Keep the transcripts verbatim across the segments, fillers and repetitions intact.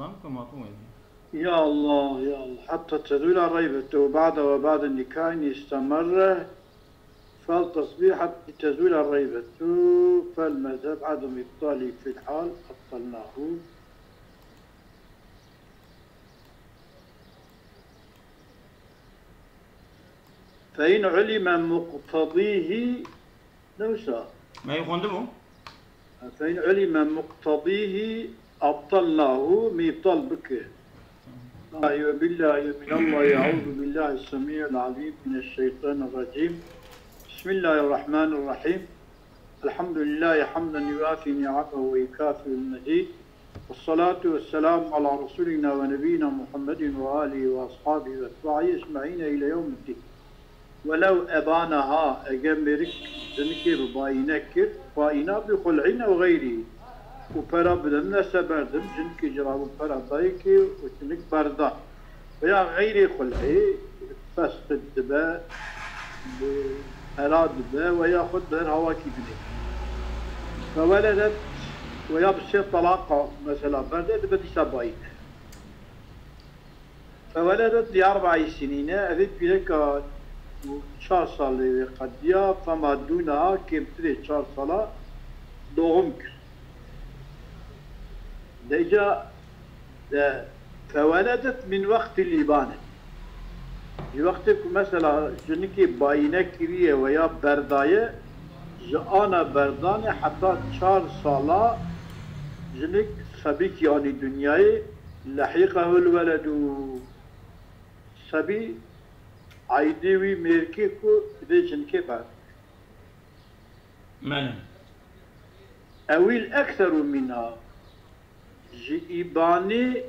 Tamam, tamam, tamam. يا الله، يا الله، حتى تزول الريبة، وبعد، وبعد النكاح إن استمر، فالتصبيح حتى تزول الريبة، فالمذهب عدم إبطاله في الحال، أبطلناه. فإن علم مقتضيه، نوسا. Me yê xwendibû? فإن علم مقتضيه أبطلناه، me îptal bike. أعوذ بالله من الله، أعوذ بالله السميع العليم من الشيطان الرجيم. بسم الله الرحمن الرحيم. الحمد لله حمدا يوافي نعمه ويكافئ المزيد. والصلاة والسلام على رسولنا ونبينا محمد وآله وأصحابه وأتباعه أجمعين إلى يوم الدين. ولو أبانها، eger mêrik jinikê bi bayîne kir, bayîna bi xul'în ew xeyrî, û pera bidin, nese berdim, jinikê ji rabû pera dayikê û jinik berda. Veya xeyrê xul'ê, fesq dibe, bi pera dibe, veya xwe di her hawakî binê. Feweledet, veya bi sê talaqa, mesela, berde, dibe dîsa bayîne. Feweledet li erba'î sinîne, evê pîreka çar salê wê qediya, fema dûneha, kêmtirê çar sala, doğum kir. Deca de feweledet min wextî lîbane. Ji wextê ku mesela jinikê bayîne kiriye veya berdaye, ji ana berdanê heta çar sala jinik sebîkî anî dinyayê, lehîqehul weledu. Sebî aîdê wî mêrikê ku vê jinikê ber. Mene. Ewîl ekseru mîna. Ji îbanê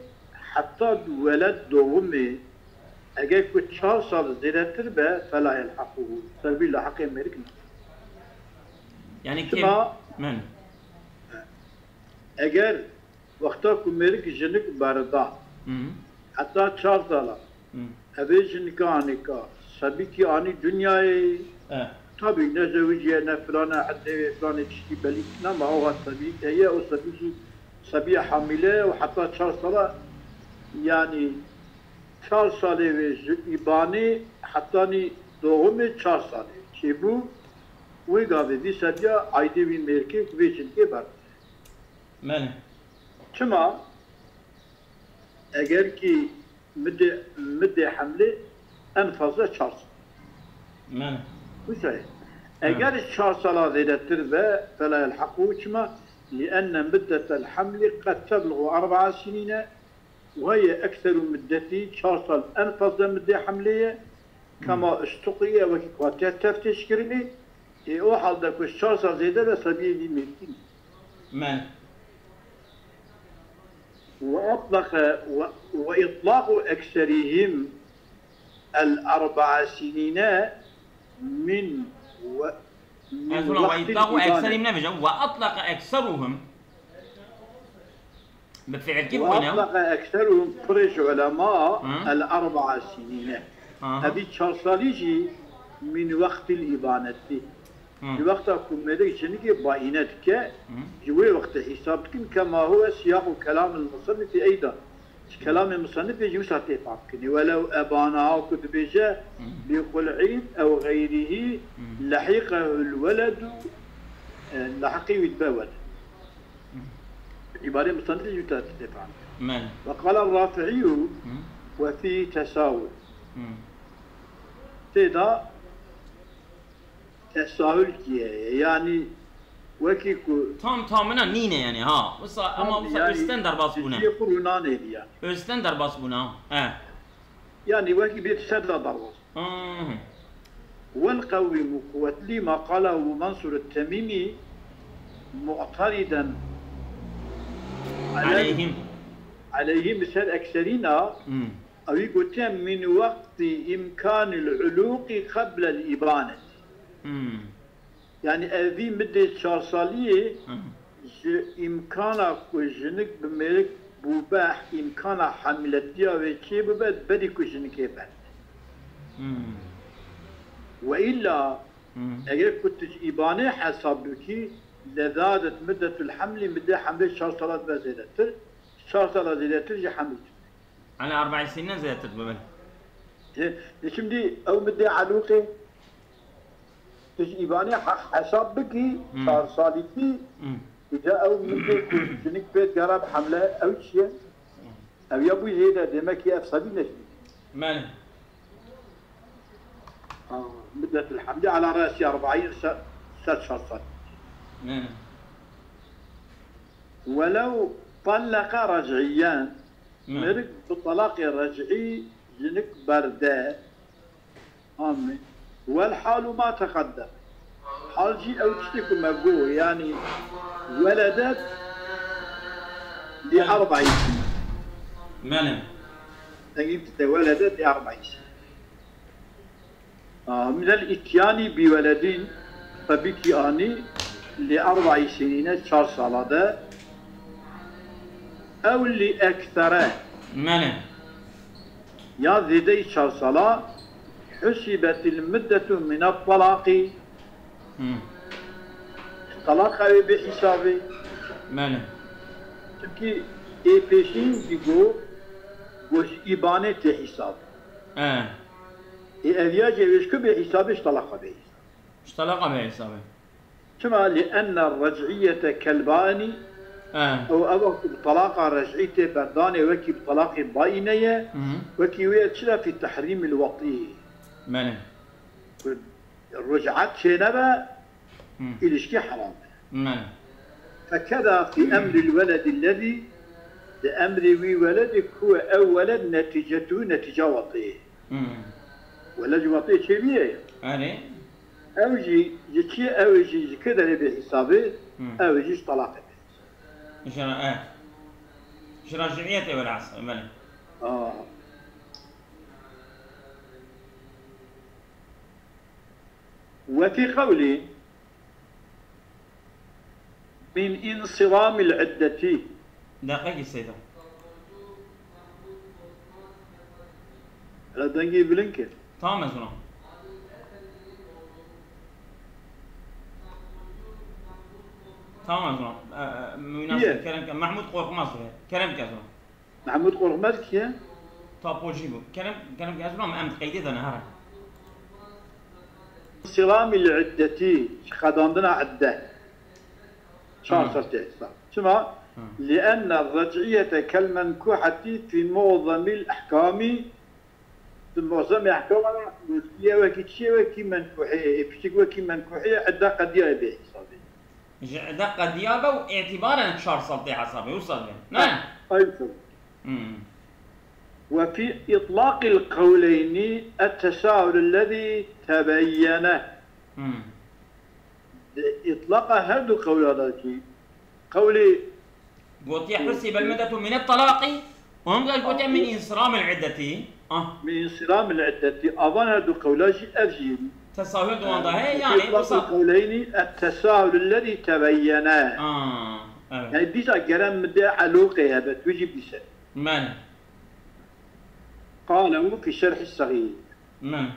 heta weled doğumê, eger ku çar sal zêdetir be, fela yelhequhu. Sebî li heqê mêrik ne. Yani Çima? Mene. Eger wexta ku mêrik jinik berda, Hı. heta çar sala, Hı. evê jinika anîka, sebîkî anî dinyayê, E. tabî ne zewiciye, ne filane, edê wê filanê tiştî belî nama, oha sebî heye, o sebî jî, sebiye hamîle ye û heta çar sala, yanî çar salê wê ji îbanê hetanî doğumê çar salê çêbû, wê gavê vî sebiya aîdê wî mêrikê ku vê jinikê berda. Mene. Çima? Eger kî midê, midê hemlê en fazla çar sal. Mene. Wisa ye. Eger çar sala zêdetir be, fela yelheqû, çima? Li enne middetel hemlî qed teblixu erba'a sinîne, û heye ekseru middetî, çar sal en fazla midê hemlê ye, Kema istuqiye, wekî ku hatiye teftîş kirinê, ê o halde ku çar sal zêde be sebiyê vî mêrkî ne. Men. Ve atlaqa, ve, ve itlaqu ekserihim el erba'a sinine min ve, min Ez ona ve wektil itlaqu ibane. Ekserihim nebêjim. Ve atlaqa ekseruhum. Bi fiil kî bûne? Ve atlaqa ekseruhum, pirê ji ulema, Hı. el erba'a sinine. Aha. Evî çar salî jî min wextil îbanetî. Hı. Ji wexta ku mêrik jinikê bayîne dike, Hı. ji wê wextê hîsab dikin, kema huwe siyaqu kelamil musannifî eyda. Ji kelamê musannifê jî wisa tê fam kirinê. Welew ebanaha ku dibêje, Hı. bi xul'în ew xeyrihî Hı. lehîqehul weledu, e, li heqî wî dibe weled. Îbarê musannifê jî te, te fehmî. Men. Ve qala Rafi'î Hı. ve fî tesawul. Hı. Tê de tesahul kî heye. Yanî wekî ku Tam tamına nîne yani ha. Wisa, ama Tam wisa yani östen derbas bûne. Cihê xwe rûnanê diye. Östen derbas bûne ha. He. Yani wekî bê ser de derbas. Hmm. والقوي مقوتلي ما قاله منصور التميمي معترضا على Aleyhim. عليهم ser ekserîna Hmm. ewî gotiye min wextî îmkanil ulûqî qeblel îbanet. Hmm. Yani evî midê çar saliyê Hı. ji îmkana ku jinik bi mêrik bûbe, îmkana hamiletiya wê çê bibe, berî ku jinikê berde. Hmm. Ve illa Hmm. eger ku tu ji îbanê hesab bikî, lezadet middetul hamlî, midê hemlê çar sala dibe zêdetir. Çar sala zêdetir ji hemlî. Ala erba'î sinin zêdetir dibe, belê. He, e, şimdi ew middê elûqê, tu ji îbanê he-, hesab bikî, Hmm. çar salîtî, Hmm. îca ew middê ku jinik pê digera bi hemle, ew çi ye? Ew ya bû zêde, demek ki ev sebî neşt. Belê. Ha, middetul hemli ala rasi erba'în ser, ser çar sal. Belê. Welew tallaka rec'iyen, Belê. Mird bi talaqê rec'î jinik berde. Amîn. Wel halu ma teqeddem. Hal jî ew tiştê ku me got, yanî weledet li Belê. erba'î sinin. Belê. Dengî te weledet li erba'î sinin. A, minel îtyanî bi weledîn, tebî kî anî li erba'î sinîne, çar sala de, ew li eksere, Belê. ya zêdeyî çar sala, husibetil middetu minel talaqî, Hmm. talaqa wê bê hesabê. Belê. Çimkî ê pêşîn digo, go ji îbanê tê hesab. E. Ê ev ya jî wê ji ku bê hesabê, ji talaqa bê hesabê. Ji talaqa bê hesabê. Çima? Li enne rec'iyete kel baini, E. ew ev wextî bi talaqa rec'î tê berdanê wekî bi talaqê baine ye, Hı hı. wekî wê ye çira fî tehrîmil wetî. Belê. Ku ric'et çênebe, Hı. îlişkî heram e. Belê. Fekeda fî emril weledillezî, di emrê wî weledê ku ew weled netîcetu netîca wetê ye. Hı. Weled ji wetê çêbûye ye. Erê. Ew jî ji çi ye? Ew jî ji kê derê bê hesabê? Hı. Ew jî ji talaqê bê hesabê. Ji ra-, e. Ji raciyetê were hesabê, belê. A. Ve fî qewlî min insiramil iddetî. Deqekî seyda. Hele dengê bilind ke. Tamam ez ona. Tamam ez ona. E, e, münasip Niye? Kerem ke. Mahmut Korkmaz dibe. Kerem ke ez ona. Mehmûd Qorxmez kî ye? Tapocî bû. Kerem, kerem ki ez nam em di qeydê de ne here. Silamî li iddetî, ji qedandina idde. Çar Hı. sal tê hesab. Çima? Hı. Li enne rec'iyete kel menkuhetî fî mu'zemîl ehkamî, di mu'zemê ehkama de gotiye wekî çi ye, wekî menkuhê ye. Ê piçik wekî menkuhê ye, idde qediyaye bê hesabê. Ji ede qediya be û îtibaren çar sal tê hesabê, wisa dibe. Ne? Ay, ay, Hmm. Ve fî îtlaqil qewleyni et-tesahul ellezî tebeyyene. Hmm. Di îtlaqa her du qewla de jî, qewlê Gotiye husibel middetu minet talaqî, û him gel gotiye min insiramil iddetî. Ah. Min insiramil iddetî. Avan her du qewla jî ev jî. Tesahül de wanda heye, yani, Îtlaqul wisa qewleyni et-tesahül ellezî tebeyyene. Ah, evet. Yani, dîsa gere midde eloqe hebe, tu jî bîse. Mene. Qalehu fî şerhis segîr. Mene.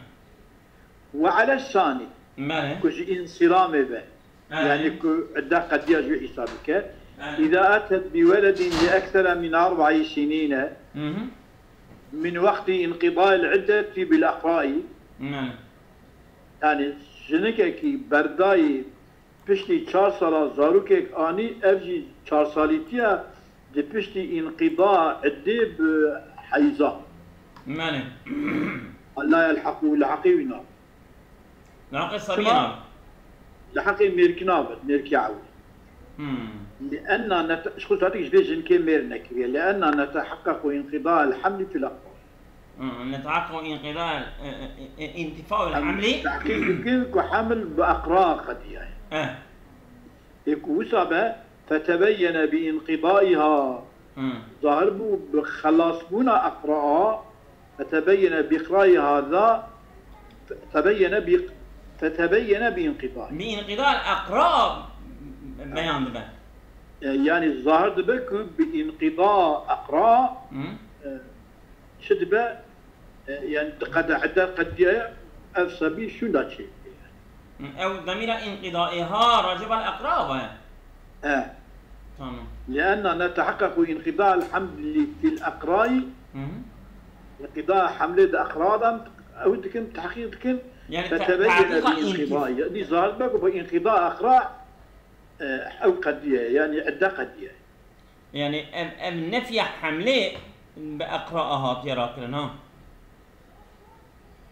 Ve ale sani. Mene. Ku ji însiramê be. Mene. Yani ku idda qediya ji wî hesab bike. Mene. Îza atet bi weledin li eksera min erba'î sinîne. Hı hı. Min wextî înqidayil iddetî bil eqraî. Mene. Yani jinikekî berdayî piştî çar sala zarokek anî, ev jî çar salîtiya di piştî înqida iddê bi heyza. Mene. La yelheqû, li heqê wî nabe. Li heqê sebiyê Çima? Nabe. Li heqê mêrkî nabe, mêrkî ewil. Hmm. Li enna nete-, ji xwe zaten ji vê jinkê mêr nekiriye. Li enna neteheqqequ înqida el hemlî fil eqra. Hmm, neteheqqequ înqida, e, e, e, intifa el Em hemlî. Tehqîq dikin ku heml bi eqra qediyaye. Eh. Ê ku wisa be, fetebeyyene bi înqidaiha. Hmm. Zahir bû bi xelasbûna eqraa, fetebeyyene bi iqraiha za, fetebeyyene bi, fetebeyyene bi înqidai. Bi înqida eqra beyan dibe. E, yani zahir dibe ku bi înqida eqra, Hmm. e, çi dibe? E, yani di qede, ede qediyaye ev sebî şûnda çê. Ew demîra înqidaiha racibal eqra be. E. Tamam. لأن نتحقق انقضاء الحمل في الأقراء. Hı hı. انقضاء حملê di eqra de ew dikin, tehqîq dikin. Yani te-, Fetebeyene bi inqidai. Yani zahir be ku bi inqida eqra, e, ew qediye, yani idde qediye. Yani ev, ev nefya hemlê bi eqra hatiye rakirin ha.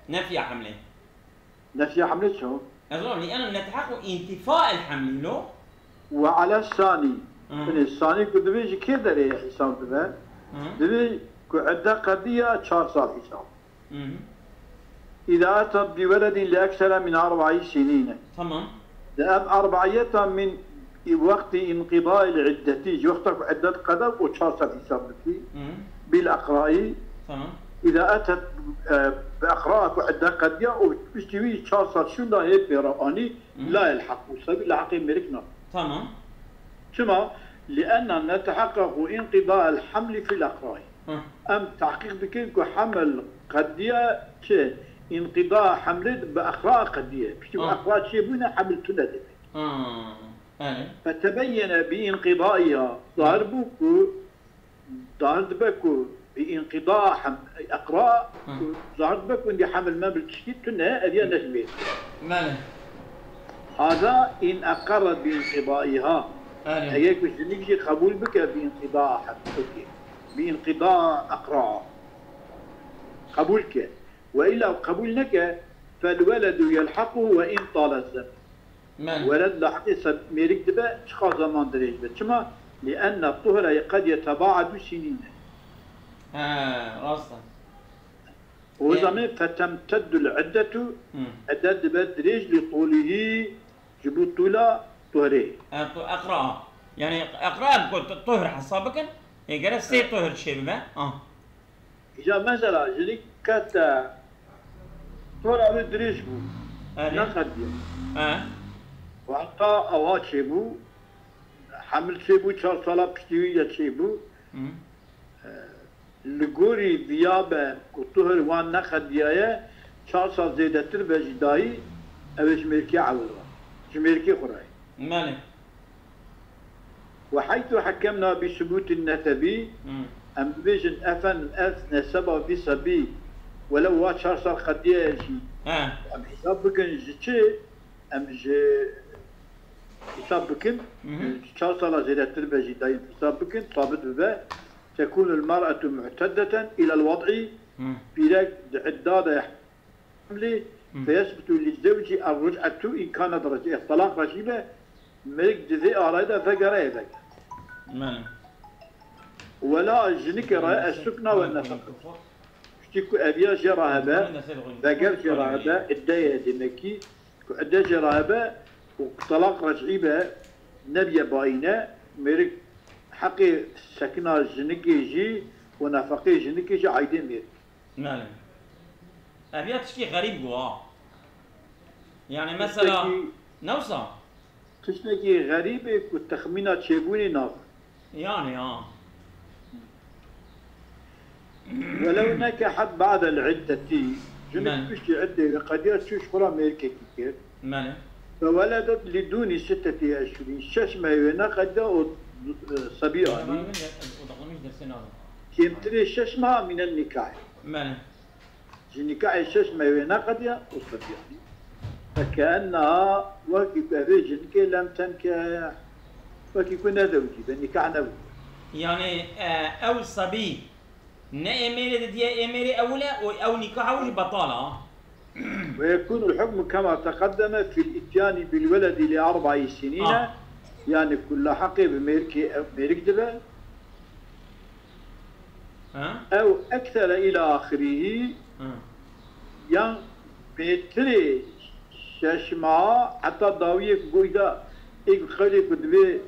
Nefya hemlê. Nefya hemlê çi? Ez zanim, yani netehaqu intifa el hemlî lo. Ve ala sani. Hı. Yani sani ku divê ji kê derê hesab dibe? Hı. Divê ku idde qediya çar sal hesab. Hı hı. İza etet bi weledin li eksere min arbaî sinîne. Tamam. Di ev arbaiyeta min wextî inqidayil iddetî, ji wexta ku iddet qede û çar sal hesab dikî. Hı. Bil eqraî. Tamam. Îza etet, e, bi eqra ku iddet qediya û piştî wî çar sal şûnda hê pê re anî, Hı. La yelhaqu, sebî li heqê mêrik nabe. Tamam. Çima? Li enna neteheqqequ inqidayel hemlî fil eqraî. Hı. Em tehqîq dikin ku heml qediya çi? Înqida hemlê bi eqra qediye. Piştî ku Ha. eqra çêbûne heml tune demek. Ha. Evet. Fetebeyyene bi înqidaiha. Zahir bû ku, zahir dibe ku bi înqida hem-, eqra, Hı. ku zahir dibe ku hindî heml meml tiştî tune, ev ya ne ji mêr. Belê. Hada in eqerret bi înqidaiha. Belê. Eger ku jinik jî qebûl bike bi înqida hem-, okey. Bi înqida eqra. Qebûl ke. Ve illa qebûl neke, fel weledu yelhaquhu ve in tale zemen. Belê. Weled li heqê se-, mêrik dibe, çiqas zeman dirêj be. Çima? Li enne tuhre qed yetebaedu sinîne. He, rast e. O Ê- zaman fetemteddul iddetu, Hı. iddet dibe dirêj li tulihî, ji bo tûla tuhrê. E, tu eqra. Yani eqra ku tu-, tuhr hesab bikin, ê gere sê Evet. tuhr çêbibe. Ah. Îca mesela jinik kete tora wê dirêj bû. Erê. Neqediye. He. Û heta ewa çêbû, hemil çêbû, çar sala piştî wî ya çêbû. Hı. E, li gorî viya be ku tuhir wan neqediyaye, çar sal zêdetir be ji dayî, ew ê ji mêrkê ewil be. Ji mêrkê xwe re. Belê. وحيث حكمنا بثبوت النسب، Hmm. em dibêjin efendim ev neseba vî sebî, welew wa çar sal qediyaye jî, He. em hesab bikin ji çi? Em ji hesab bikin, Mhm. ji çar sala zêdetir be jî dayîn hesab bikin, sabit bibe. تكون المرأة معتدة إلى الوضع، Hmm. pîrek di idda de حمل، Hmm. فيثبت للزوج الرجعة إن كانت رجعية. Telaq rejî be, mêrik di vê arayê de vegere ê veke. Belê. Wela jinikê re السكنى والنفقة. Piştî ku eviya jê re hebe, veger jê re hebe, idde ye demekî, ku idde jê re hebe û ku telaq rejî be, nebiye bayîne, mêrik heqê sekina jinikê jî û nefeqê jinikê jî aydê mêrik. Belê. Ev ya tişkî xerîb bû ha. Yani mesela Tiştekî, ne wisa? Tiştekî xerîb e ku texmîna çêbûnê nabe. Yani ha. ولو نكحت بعد العدة، jinik Belê. piştî iddeyê ve qediya çû ji xwe re mêrkekî kir. Belê. فولدت لدون ستة أشهر، şeş mehê wê neqediya û, e, sebî anî. Kêmtirê şeş meha mîne nikahê. Belê. Ji nikahê şeş mehê wê neqediya û sebî anî. فكأنها، wekî ku ev ê jinikê لم تنكح، wekî ku nezewicî be, nikah nebû. Yani, e, ew sebî ne ê mêrê didiye, ê mêrê ewil e û ew nîkaha wî jî betal e. ويكون الحكم كما تقدم في الإتيان بالولد لأربع سنين، Ah. yani ku li heqê bi mêrikê, mêrik dibe. Ha? Ew ekser îlâ axirî, Ha. yan bêtirê şeş meha heta dawiyê ku goyda ê ku xewlê ku divê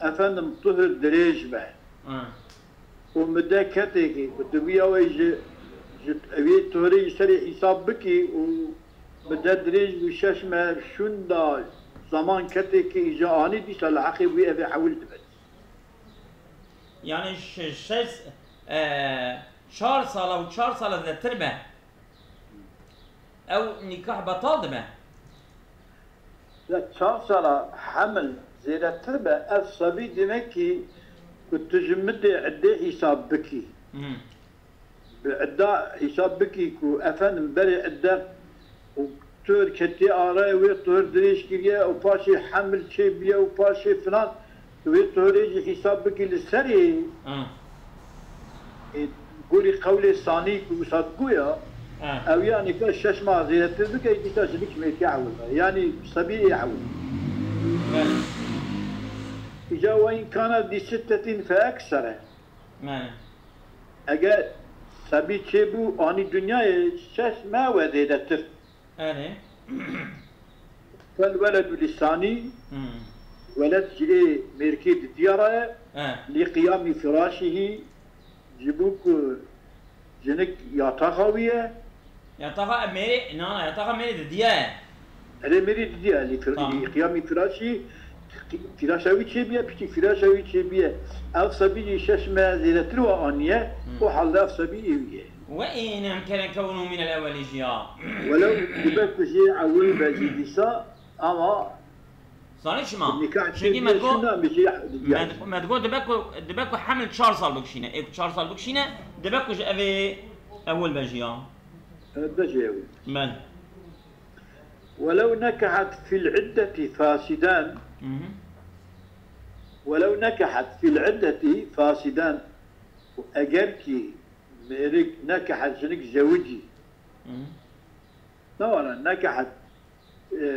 efendim tuhir dirêj be. Ha. Û mide ketekê ku diwiya wê ji, ji wê tuhirê ji serê hîsab bikî û mide dirêj bû şeş meh şûnda zaman ketekê îja anî dîsa li heqê wî ev ê hewil dibe. Yani şe-, şeş, e, çar sala û çar sala zêdetir be, ew nîkah betal dibe. Ya çar sala hemil zêdetir be, ev sebî demek ki Ku tu ji min dê idê hîsab bikî. Hmm. Bi idda hîsab bikî ku efendim berê idde û tuhir ketiye arayê wê, tuhir dirêj kiriye û paşê hemil çêbûye û paşê filan, tu wê tuhirê jî hîsab bikî li serê. Ah. Ê, gorî qewlê Sanî ku wisa digoya, Ah. ew ya nika şeş mah zêdetir bike, dîsa jinik mêrke ewil be. Yanî sebî ê ewil. Belê. Îca we îmkana dî sittetin fe eksere. Belê. Eger sebî çêbû anî dinyayê şeş me we zêdetir. Erê. Fel weledu li Sanî, Hmm. weled ji ê mêrkê didiya re ye, He. Li qiyamî firâşihî, ji bo ku jinik yataxa wî ye. Yataxa mêrê, na, na, yataxa mêrê didiya ye. Erê mêrê didiya, li fir-, Tamam. li qiyamî firâşî, firâşa wî çêbûye, piştî firâşa wî çêbûye. Ev sebî jî şeş me zêdetir we aniye, Hmm. o halde ev sebî ê wî ye. Ve in emkene kewnu minel ewweli jî ya. Welew dibe ku jê ewil be jî dîsa, ama Zanî çima? Nikah Çünkü çêbûye me digo, şuna, me jê didiya. me, me digo dibe ku, dibe ku hemil çar sal bikişîne. Ê ku çar sal bikişîne, dibe ku ji evê ewil be jî ya. Evet, be jê ewil. Ben. ولو نكحت في العدة فاسدا. Mhm. ولو نكحت في العدة فاسدا. Û eger ki mêrik nekehet jinik zewicî. Mhm. Ne were nekehet, e,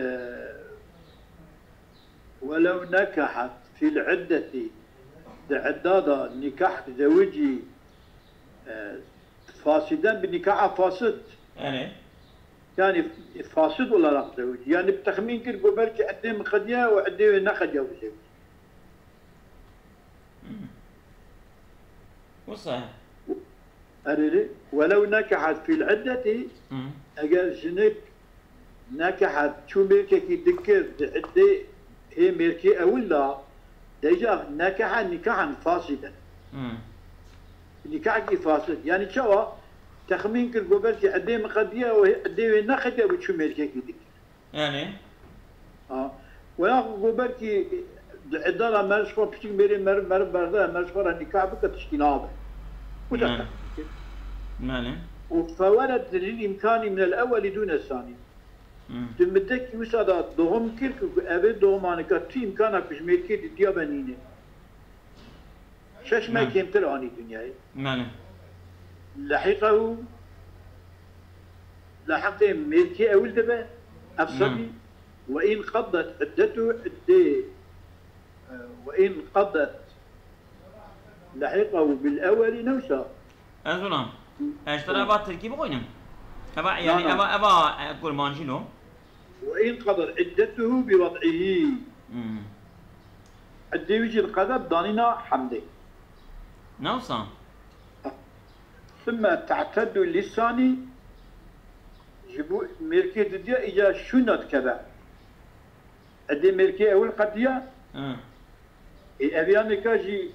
ولو نكحت في العدة, di idda da nikah zewicî, e, fasiden bi nikaha fasid. Yani? Yani fasid olarak zewicî. Yani bi texmîn kir ku belkî eddê min qediya û eddê wê neqediya bi zewicî. Wisa. Erê, welew nekehet fîl iddetî, Hı. eger jinik nekehet çû mêrkekî dikir di iddê hê mêrkê ewil da, deca nekehe nikahen fasiden. Hı. Nikahekî fasid. Yani çawa? Texmîn kir ku belkî iddê min qediya û hê iddê wê neqediya bi çû mêrkekî dikir. Yani? Ha. Weya ku belkî di idara meriv xwe piçik mêrê meriv, meriv berde, meriv xwe re nikah bike, tiştî nabe. Wisa Yani. Teqdîr kir. Yani? Û feweled lil îmkanî minel ewwelî dûne sanî. Hmm. Di midekî wisa de doğum kir ku, ku evê doğumanika tu îmkana ku ji mêrkê didiya be nîne. Şeş meh Belê. Kêmtir anî dinyayê. Belê. Lehiqehu, lehiqê mêrkê ewil dibe, ev Belê. Sebî, ve in qedet iddetu iddê, e, ve in qedet lehiqehu bil ewelî newsa. Ez ona. Ez tera eva tirkî bixwînim. Eva, Na, yani, na. Eva, eva, e, kurmancî lo. Ve in qedet iddetuhu bi wad'ihi. Hmm. Iddê wî jî diqede danîna hemlê. Nawsa? Sümme te'teddu lisani, ji bo mêrkê didiya îca şûna dikeve. Iddê mêrkê ewil qediya. Hı. Ê, ev ya nika jî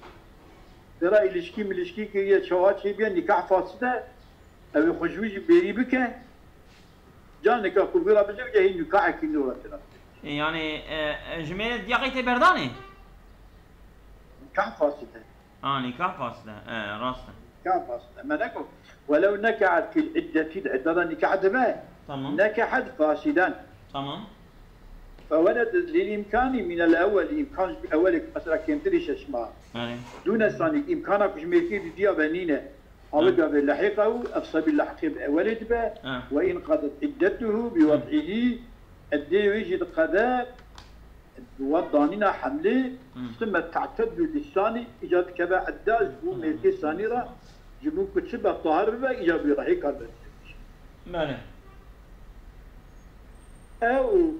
vera îlişkî milişkî kiriye, çawa çêbiye, nikah fasid e, ew ê xwe ji wî jî bêrî bike, ca nika ku vira bizewce hîn nikahekî nû re tira. E, yani, e, e, ji mêrê diya qey tê berdanê? Nikah fasid e. Ha, nikah fasid e. E, rast e. Nikah fasid e. Me neko, welew nekehet fil iddeti, di idda de nikah dibe. Tamam. Nekehet fasiden. Tamam. Feweledet lil îmkanî minel ewwelî, îmkan ji ewwelê, mesela kêmtirî şeş mah. Yani. Dûne sanî, îmkana ku ji mêrkê didiya be nîne. Ha. Awê gavê lehiqehu, ev sebî lehiqê bi ewwelê dibe. Ha. Ve in qedet iddetuhu bi Hı. wad'ihi, iddê wê jî diqede, bi we danîna hemlê, Hı. Sümme te'teddu lisani, îca dikeve idda ji bo Hı. Mêrkê sanî re, ji bo ku çi be tahir bibe, îca bi rehî kar be. Belê. Ew,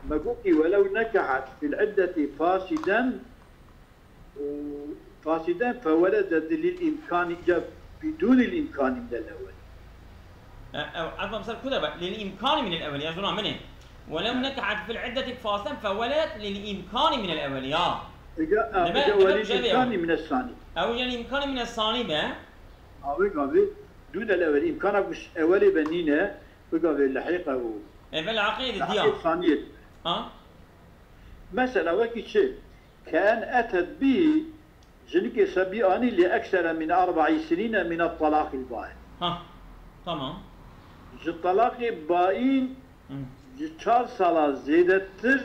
me gotî, welew nekehet fil iddeti fasiden, û fasiden feweledet lil îmkanî, îca bidûnil îmkanî minel ewwel. E, ew, ev mesela ku de be, lil îmkanî minel ewwel, ya zona min e. Welew nekehet fil iddeti fasiden feweledet lil îmkanî minel ewwel, ya. Îca, e, Deme, îca deme welil şey be ya. Îmkanî minel sanî. Ew îca lil îmkanî minel sanî be. Awê gavê, dûnel ewwel, îmkana ku ji ewwelê be nîne, Bigavê lehîqe û E, ve lehîqê de diya. Lehîqê saniyê. Ha? Mesela wekî çi? Ke en etet bî, Jinikê sebî anî lê eksere min erba'î sinîne min at-talaqîl baîn. Ha, tamam. Ji talaqê baîn Hı. ji çar sala zêdetir,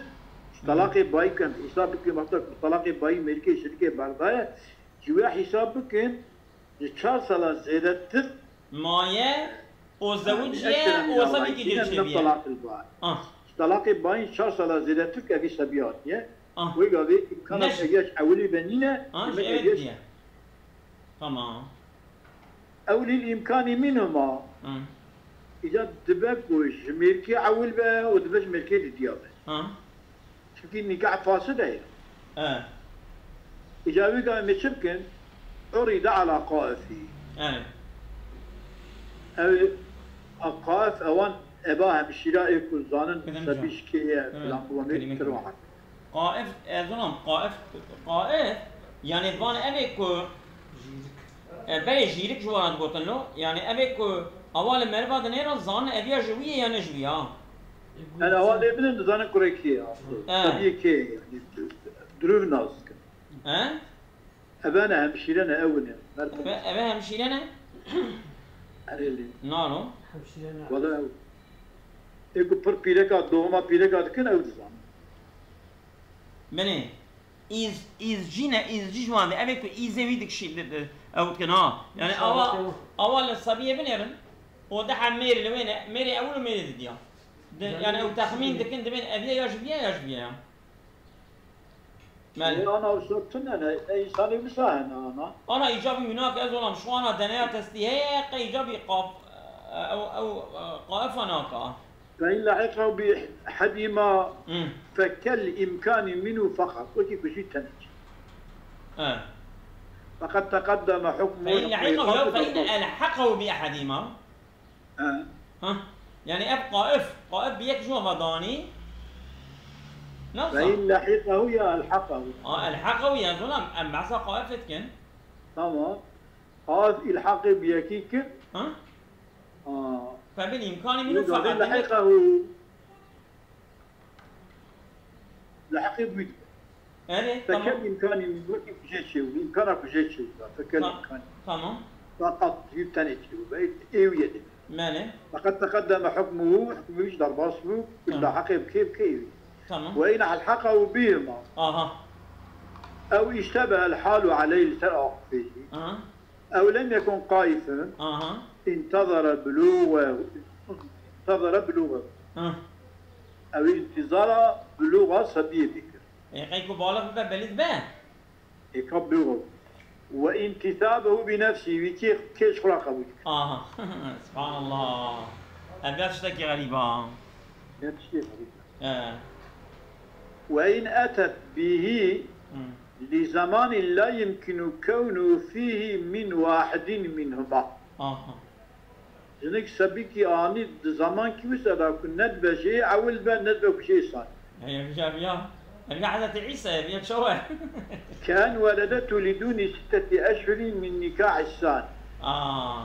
ji Hı. talaqê baîn kem hesab bikin, wexta ku talaqê baîn mêrikê jinikê berdaye, ji wê hesab bikin, ji çar sala zêdetir maye o zewiciye, o sebîkî dê çêbiye. Talaqê baîn. Ah. Talaqê baîn çar sala zêdetir ke vî sebî hatiye. Ah. Wê gavê îmkana ev ya ji ewilî ve nîne, ah, ji ev diye. Tamam. Ew lîl îmkanî mînhuma. Hı. Îca dibe ku ji mêrkê ewil be û dibe ji mêrkê didiya be. Hı. Çimkî nîkah fasid e. E. Îca wî gavê me çi bikin? Urîde ala qaifî. E. Ew a qaif ewan eba hemşîra ê ku zanin sebî ji kê ye filan, ku me tir wahat. Qaif, ez zonam, qaif, qaif, yani van ev ê ku, e, belê jîrik ji wan digotin lo, yani ev ê ku awa li meriva dinêrin zanin ev ya ji wî ye ya ne ji wî ya. Her awa lê bidin dizanin kurê kê ye. E. Tabii kê ye, yani, duruv nas dikin. He? Eve ne hemşîre ne, ew ne. Eve, eve hemşîre ne? Erê lê. Nano. Hemşîre ne. Wala ew. Ê ku pir pîreka, doğuma pîreka dikin, ew dizanin. Binê. Îz, îz jî ne, îz jî ji wan de. Ev ê ku îzê wî dikişî, di, di, ew dikin ha. Yani awa, awa li sebiyê binêrin. O de hem mêrê li wê ne, mêrê ewil û mêrê didiya. Di, yani ew texmîn dikin, dibên ev ye ya ji vî ye ya ji vî ye ya. Belê. Ê, ana wisa tune ne, e, însanê wisa hene ana. Ana îcabî wî nake, ez olam şu ana D N A testî heye, qey îcabî qaf, ew, ew, e, qaifa naka. فإن لحقه بأحدهما فكالإمكان منه فقط. Wekî ku jî tenê çê. E. فقد تقدم حكمه. فإن لحقه، ya فإن ألحقه بأحدهما. Ha. Ha. Yani ev qaif, qaif bi yek ji wan ve danî. Nasıl? فإن لحقه ya ألحقه. Aa, ألحقه ya, zolam, em behsa qaif dikin. Tamam. Qaif îlhaqê bi yekî kir. Ha? Aa. فبالإمكان منه فقط. لحقه. Li heqê wî dibe. Erê, tamam. Fekel îmkanî min, wekî ku jê çêbû, îmkana ku jê çêbû, fekel îmkanî. Tamam. Feqet, ji tenê çêbû, ê wî yê dibe. Belê. Feqet teqeddeme hukmuhu, hukmî wî jî derbas bû, illa heqê bi kê, bi kê ê wî. Tamam. Ve in elheqehu bihima. Aha. Ew iştebehel halu aleyh, li ser aqifê jî. Aha. Ew lem yekun qaifen, aha, intezere buluğe, intezere buluğe. Ha. Ew intizara buluğa sebiyê dikir. Ê, qey ku baliq bibe, belî dibe? Ê, ka buluğa. Ve intisabehu bi nefsî, wî kê, kê ji xwe re qebûl dikir. Aha. Subhanallah. Ev ya tiştekî xerîb a. Ya tiştekî xerîb a. He. Ve in etet bihi, hı, li zemanin la yumkinu kewnu fihi min wahidin minhuma. Aha. Jinik sebikî anî di zemankî wisa da ku ne dibe jê ewil be, ne dibe ku jê san. Ev ya, ev ya, ev ya Hezretî Îsa, ev ya çawa? Ken weledetu li dûnî sitteti eşhurin min nîkahî san. Aa.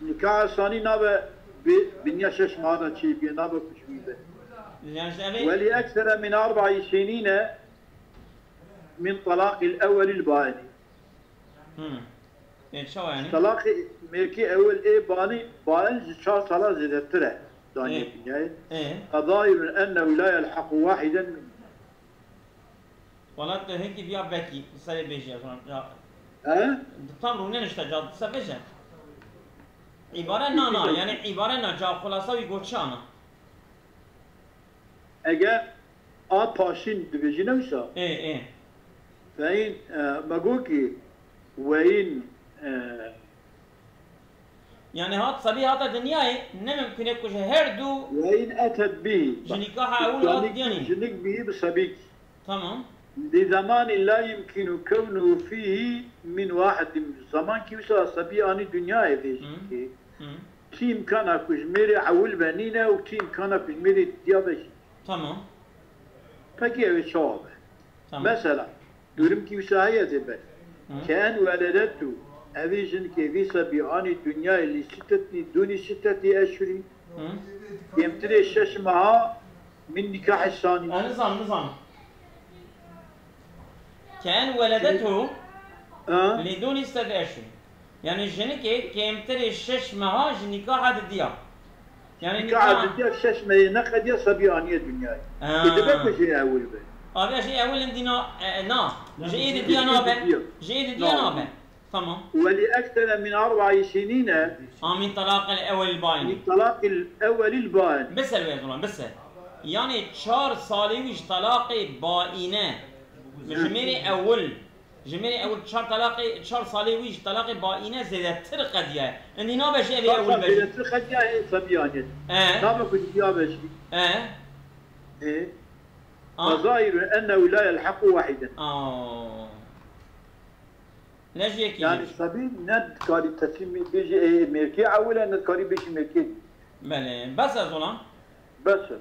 Nîkaha sanî nabe bi, binya şeş meha de çêbiye, nabe ku ji wî be. Yani işte ev Welî eksere min erba'î sinîne min talaqîl ewwelîl bainî. Hmm. Ê, çawa yani? Talaqê mêrkê ewil ê banî, bain ji çar sala zêdetir e. Danê, ê, dinyayê. Ê. Fezahirun ennehu la yelhaqu wahiden min. Wala tu hinkî viya bekî, serê bêjî ya, ya. He? Tam rûnên işte ca, se bêje. Îbare nana, yani îbare na ca, xulasa wî goçana. Eger a paşîn dibêjî ne wisa? Ê, ê. Fein, e, me got ki wein, e, yani hat, sebî hata dinyayê, ne mimkun e ku ji her du wein etet bî. Ji nîkaha ewil hat yani, diyanî. Jinik bî bi sebîk. Tamam. Li zemanin la yumkinu kewnu fihi min wahidin. Zemankî wisa sebî anî dinyayê vê jinikê. Hı. Hı. Kî îmkana ku ji mêrê ewil be nîne û kî îmkana ku ji mêrê diya be jî. Tamam. Pekî ew ê çawa be? Tamam. Mesela, durumkî wisa heye zê be. Hı. Ke en weledetu, evî jinkê vî sebî anî dinyayê lî sittetî, dûnî sittetî eşhurî. Hı. Kêmtirê şeş meha min nîkahê sanî. E, nizam, nizam. Ke'en weledetu Ha? liduni sed eşhur. Yani jinikê kêmtirê şeş meha ji nîkaha didiya. Yani Nîkaha nîkaha didiya şeş mehê neqediya sebî aniye dinyayê. Ha. Ê dibe ku jê ewil be. Abi, ji ewil dîna e, na. Ji ê Ji didiya ê nabe. didiya. Ji ê didiya Na. Nabe. Tamam. Welî ektere min erbaî sinîne Amin talaqil ewel bayni. min talaqil ewelil bain. Biser wê zilam, biser. Yani çar salî wî ji talaqê baîne. Jimêrê ewil. Jimêrê ewil çar talaqê, çar salî wî ji talaqê baîne zêdetir qediye. Endî nabe ji evê ewil be. Zêdetir qediya ê sebî aniye. E, Nabe ku didiya be jî. e. Ê. A. Fezahirun ennehu la yelhequ wahiden. Aa. Ne ji yekî Yani jî. sebî ne dikarî teslîm bêjî ê mêrkê ewil e, ne dikarî bêjî mêrkê. Belê. Bes ez olam. Bes e.